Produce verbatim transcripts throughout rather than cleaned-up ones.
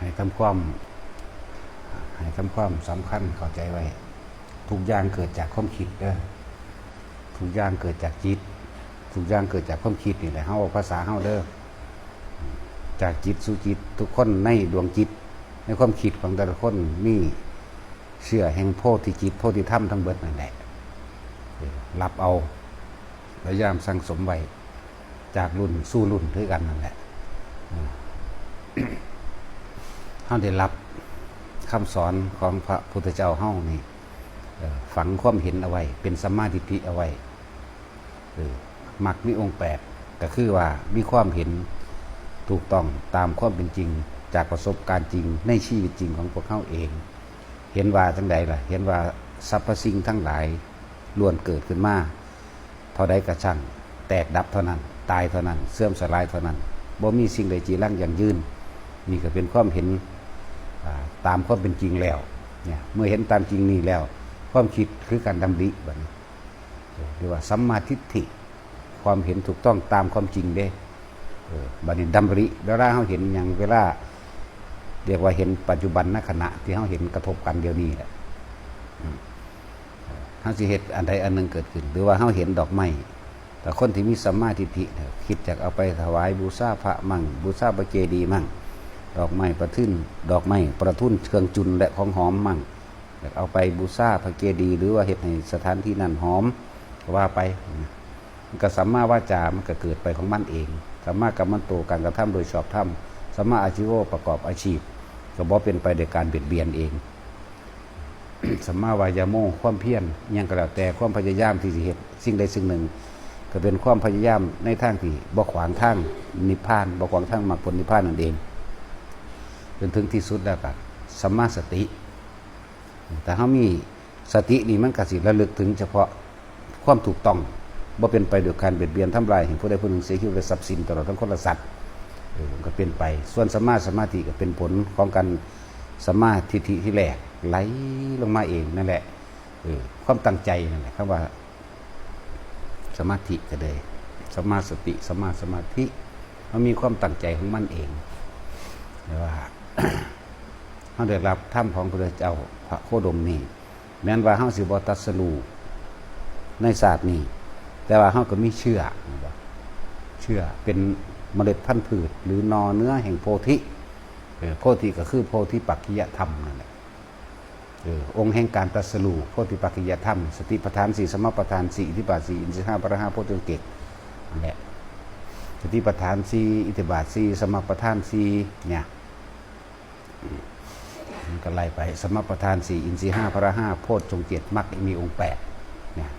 ให้ทำความ ให้ทำความสำคัญเข้าใจไว้ ทุกอย่างเกิดจากความคิดเด้อ ทุกอย่างเกิดจากจิต ทุกอย่างเกิดจากความคิดนี่แหละ เฮาเอาภาษาเฮาเด้อ จากจิตสู่จิต ทุกคนในดวงจิต ในความคิดของแต่ละคนมีเชื้อแห่งโพธิจิต โพธิธรรมทั้งเบิดนั่นแหละ เออ รับเอา พยายามสั่งสมไว้ จากรุ่นสู่รุ่นคือกันนั่นแหละ เออ เฮาได้รับคำสอนของพระพุทธเจ้าเฮานี่ เออ ฝังความเห็นเอาไว้ เป็นสัมมาทิฏฐิเอาไว้ เออ มรรคมีองค์แปด ก็คือว่ามีความเห็นถูกต้องตามความเป็นจริง จากประสบการณ์จริงในชีวิตจริงของพวกเฮาเอง เห็นว่าจั่งใดล่ะ เห็นว่าสรรพสิ่งทั้งหลายล้วนเกิดขึ้นมา เท่าใดก็ช่าง แตกดับเท่านั้น ตายเท่านั้น เสื่อมสลายเท่านั้น บ่มีสิ่งใดจีรังยั่งยืน นี่ก็เป็นความเห็น อ่า ตามความเป็นจริงแล้ว เนี่ย เมื่อเห็นตามจริงนี่แล้ว ความคิดคือการดำริบัดนี้ เรียกว่าสัมมาทิฏฐิ ความเห็นถูกต้องตามความจริงเด้ เออ บัดนี้ดำริ เวลาเฮาเห็นหยัง เวลา เรียกว่าเห็นปัจจุบันนขณะที่เฮาเห็นกระทบกันเดี๋ยวนี้แหละ อืม เฮาสิเฮ็ดอันใดอันหนึ่งเกิดขึ้น หรือว่าเฮาเห็นดอกไม้ แต่คนที่มีสัมมาทิฏฐิเนี่ย คิดอยากเอาไปถวายบูชาพระมั่ง บูชาพระเจดีย์มั่ง ดอกไม้ประทุน ดอกไม้ประทุนเครื่องจุ่นและของหอมมั่ง อยากเอาไปบูชาพระเจดีย์ หรือว่าเฮ็ดให้สถานที่นั้นหอม ก็ว่าไป มันก็สัมมาวาจา มันก็เกิดไปของมันเอง สัมมากัมมันโต การกระทำโดยชอบธรรม สัมมาอาชีโว ประกอบอาชีพ ก็บ่เป็นไปโดยการเบียดเบียนเอง สัมมาวายาโม ความเพียร อิหยังก็แล้วแต่ ความพยายามที่สิเฮ็ดสิ่งใดสิ่งหนึ่ง ก็เป็นความพยายามในทางที่บ่ขวางทางนิพพาน บ่ขวางทางมรรคผลนิพพานนั่นเอง จนถึงที่สุดแล้วก็สัมมาสติ ถ้าเฮามีสตินี่มันก็สิระลึกถึงเฉพาะความถูกต้อง บ่เป็นไปโดยการเบียดเบียนทำลายให้ผู้ใดผู้หนึ่งเสียชีวิตและทรัพย์สินตลอดทั้งคนและสัตว์ เออ มันก็เป็นไป ส่วนสัมมาสมาธิก็เป็นผลของการสัมมาทิฏฐิที่แรกไหลลงมาเองนั่นแหละ เออ ความตั้งใจนั่นแหละ คำว่าสมาธิก็เลย สัมมาสติ สัมมาสมาธิ มันมีความตั้งใจของมันเอง แต่ว่า เฮาได้รับธรรมของพระพุทธเจ้าพระโคดมนี่ แม้นว่าเฮาสิบ่ตรัสรู้ในชาตินี้ แต่ว่าเฮาก็มีเชื้อ เชื้อเป็นเมล็ดพันธุ์พืช หรือหน่อเนื้อแห่งโพธิ เออ โพธิก็คือโพธิปักขิยธรรมนั่นแหละ เออ องค์แห่งการตรัสรู้ โพธิปักขิยธรรม สติปัฏฐานสี่ สมาปัฏฐานสี่ อิทธิบาทสี่ อินทรีย์ห้า พละห้า โพชฌังค์เจ็ด นั่นแหละ สติปัฏฐานสี่ อิทธิบาทสี่ สมาปัฏฐานสี่ เนี่ย มันก็ไล่ไป สมาปัฏฐานสี่ อินทรีย์ห้า พละห้า โพชฌังค์เจ็ด มรรคมีองค์แปด เนี่ย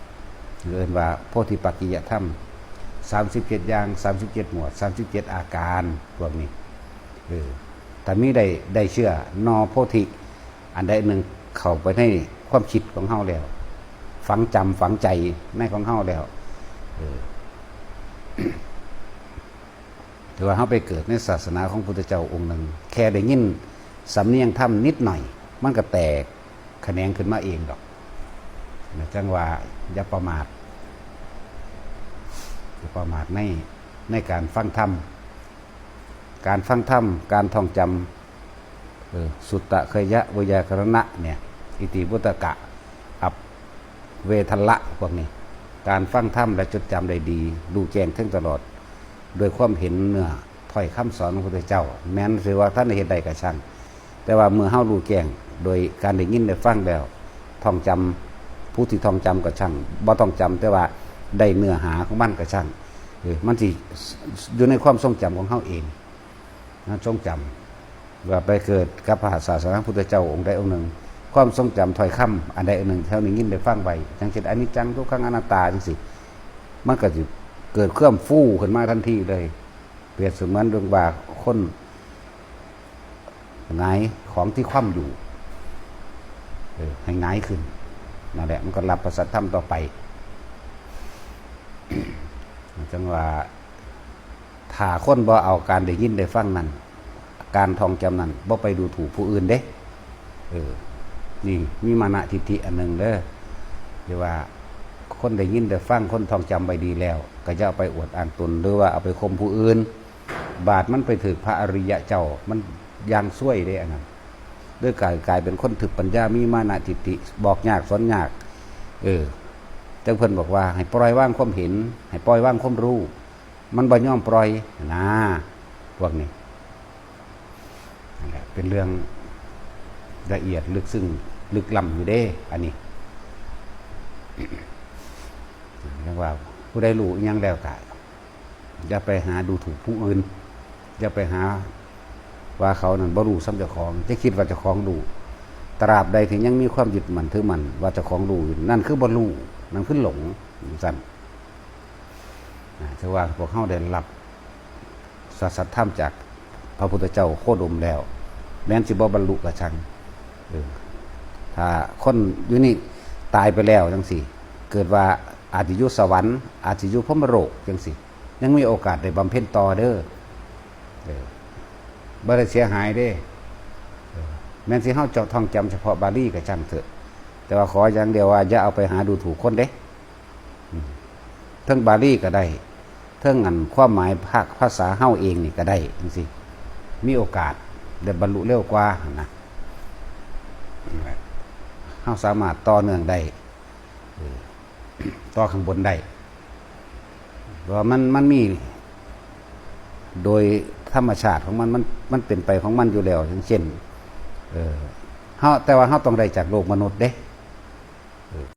เรียกว่าโพธิปักขิยธรรม สามสิบเจ็ด อย่าง สามสิบเจ็ด หมวด สามสิบเจ็ด อาการ พวกนี้ เออ ถ้ามีได้ ได้เชื้อหน่อโพธิ อันใดหนึ่งเข้าไปในความคิดของเฮาแล้ว ฝังจำฝังใจในของเฮาแล้ว เออ ถือว่าเฮาไปเกิดในศาสนาของพุทธเจ้าองค์หนึ่ง แค่ได้ยินสำเนียงธรรมนิดหน่อย มันก็แตกแขนงขึ้นมาเองดอก นะ จั่งว่าอย่าประมาท อย่าประมาทใน ในการฟังธรรม การฟังธรรม การท่องจำ เออ สุตตะเขยะ ไวยากรณะ เนี่ย อิติวุตตะกะ อัพเวทละ พวกนี้ การฟังธรรมและจดจำได้ดี รู้แจ้งแทงตลอด ด้วยความเห็นเนื้อถ้อยคำสอนของพระพุทธเจ้า แม้นสิว่าท่านเฮ็ดได้ก็ช่าง แต่ว่าเมื่อเฮารู้แจ้งโดยการได้ยินได้ฟังแล้ว ท่องจำ ผู้ที่ท่องจำก็ช่าง บ่ท่องจำ แต่ว่าได้เนื้อหาของมันก็ช่าง เออ มันสิอยู่ในความทรงจำของเฮาเองนะ ทรงจำ ว่าไปเกิดกับพระศาสนาพุทธเจ้าองค์ใดองค์หนึ่ง ความทรงจำถ้อยคำอันใดอันหนึ่งที่เฮาได้ยินได้ฟังไว้ อย่างเช่น อนิจจัง ทุกขัง อนัตตา จังซี้ มันก็สิเกิดความฟูขึ้นมาทันทีเลย เปรียบเสมือนเรื่องว่าคนหงายของที่คว่ำอยู่ เออ ให้หงายขึ้น นั่นแหละ มันก็รับพระสัทธรรมต่อไป จั่งว่า ถ้าคนบ่เอาการได้ยินได้ฟังนั้น การท่องจำนั้น บ่ไปดูถูกผู้อื่นเด้ เออ นี่มีมานะทิฏฐิอันหนึ่งเด้อ ที่ว่าคนได้ยินได้ฟัง คนท่องจำไว้ดีแล้ว ก็อย่าเอาไปอวดอ้างตน หรือว่าเอาไปข่มผู้อื่น บาดมันไปถืกพระอริยะเจ้า มัน อย่างซวยเด้อันนั้น ด้วยกลายกลายเป็นคนถือปัญญา มีมานะทิฏฐิ บอกยากสอนยาก เออ จังเพิ่นบอกว่าให้ปล่อยวางความเห็น ให้ปล่อยวางความรู้ มันบ่ยอมปล่อยนะ พวกนี้ นั่นแหละ เป็นเรื่องละเอียดลึกซึ้งลึกล้ำอยู่เด้ อันนี้ เรียกว่าผู้ใดรู้อิหยังแล้วก็อย่าไปหาดูถูกผู้อื่น อย่าไปหาว่าเขานั่นบ่รู้ส่ำเจ้าของ จะคิดว่าเจ้าของรู้ ตราบใดที่ยังมีความยึดมั่นถือมั่นว่าเจ้าของรู้อยู่ นั่นคือบ่รู้ นั่นคือหลง จั่งซั่น อ่า ถือว่าพวกเฮาได้รับสัจธรรมจากพระพุทธเจ้าโคดมแล้ว แม้นสิบ่บรรลุก็ช่าง เออ ถ้าคนอยู่นี่ตายไปแล้วจั่งซี้ เกิดว่าอาจสิอยู่สวรรค์ อาจสิอยู่พรหมโลกจั่งซี้ ยังมีโอกาสได้บำเพ็ญต่อเด้อ เออ บ่ได้เสียหายเด้ เออ แม้นสิเฮาเจาะท่องจำเฉพาะบาลีก็ช่างเถอะ แต่ว่าขออย่างเดียวว่าอย่าเอาไปหาดูถูกคนเด้ อืม เทิงบาลีก็ได้ เทิงอันความหมายภาคภาษาเฮาเองนี่ก็ได้จั่งซี้ มีโอกาสได้บรรลุเร็วกว่าหั่นนะ เฮาสามารถต่อเนื่องได้ เออ ต่อข้างบนได้ เพราะว่ามัน มันมี โดยธรรมชาติของมัน มัน มันเป็นไปของมันอยู่แล้ว อย่างเช่น เออ เฮา แต่ว่าเฮาต้องได้จากโลกมนุษย์เด้